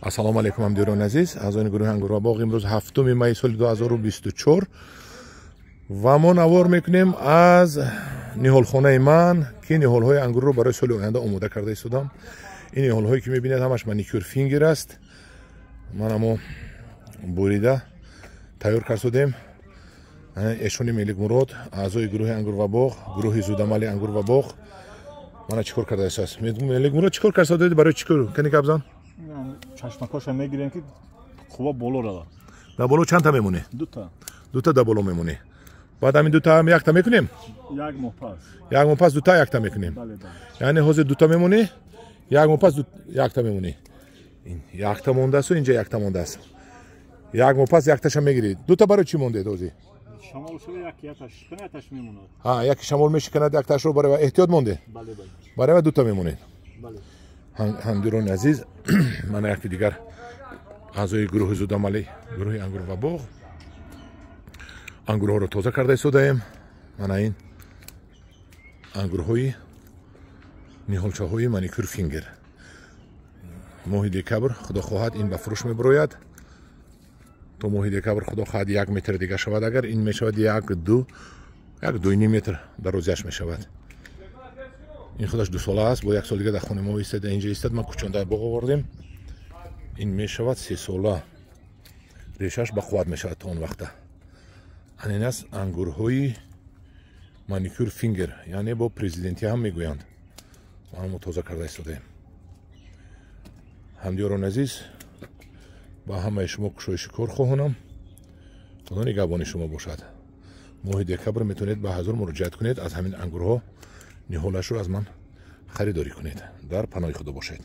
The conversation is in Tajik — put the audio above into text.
Ассалому алайкум, ҳамдиёрони азиз, аъзони гурӯҳи Ангур ва боғ. Имрӯз 7 май соли 2024 ва мо навор мекунем аз ниҳолхонаи ман, ки ниҳолҳои ангурро барои соли оянда омода карда истодам. Ин ниҳолҳое ки мебинед, ҳамаш Маникюр Фингер аст. Ман амо бурида тайёр кардодем. Эшони Меликмурод, аъзои гурӯҳи Ангур ва боғ, гурӯҳи зудамали Ангур ва боғ, мана чӣ кор карда истодааст. Меликмурод, чӣ кор карда? Барои чӣ кор кани гап зан? Чашмакоша мегирем, ки қувва боло равад. Дар боло чандта мемонӣ? Дута. Дута дар боло мемонӣ. Баъд ҳамин дута ҳам якта мекунем? Як моҳ пас. Як моҳ пас дута якта мекунем. Яъне ҳозир дута мемонӣ, як моҳ пас якта мемонӣ. Якта мондааст, инҷа якта мондааст. Як моҳ пас якташа мегирӣ. Дута барои чӣ мондед ҳозир? Шамол шуда, як якташ шикана, якташ мемонад. Ҳа, яке шамол мешиканад якташро, барои эҳтиёт монде. Барои дута мемонед. Ҳамдирони азиз, мана яке дигар аъзои гурӯҳи зудамалӣ, гурӯҳи Ангур ва боғ, ангурҳоро тоза карда истодаем. Мана ин ангурҳои ниҳолчаҳои Маникюр Фингер. Моҳи декабр, худо хоҳад, ин ба фурӯш мебирояд. То моҳи декабр, худо хоҳад, 1 метр дига шавад. Агар ин мешавад як ду, як дуйним метр дарозиаш мешавад. Ин худаш дусола аст, бо як сол дига дар хонаи мо истад, инҷа истад. Ман кӯчонда боғ овардем. Ин мешавад 3 сола, решаш ба қувват мешавад то он вақта. Ан ин аст ангурҳои Маникюр Фингер, яъне бо президентӣ ҳам мегӯянд. Мо тоза карда истодаем. Ҳамдиёрони азиз, ба ҳамаи шумо кушоиши кор хоҳонам. Худо нигаҳбони шумо бошад. Моҳи декабр метавонед ба ҳазур муроҷиат кунед, аз ҳамин ангурҳо ниҳолашро аз ман харидорӣ кунед. Дар паноҳи Худо бошед.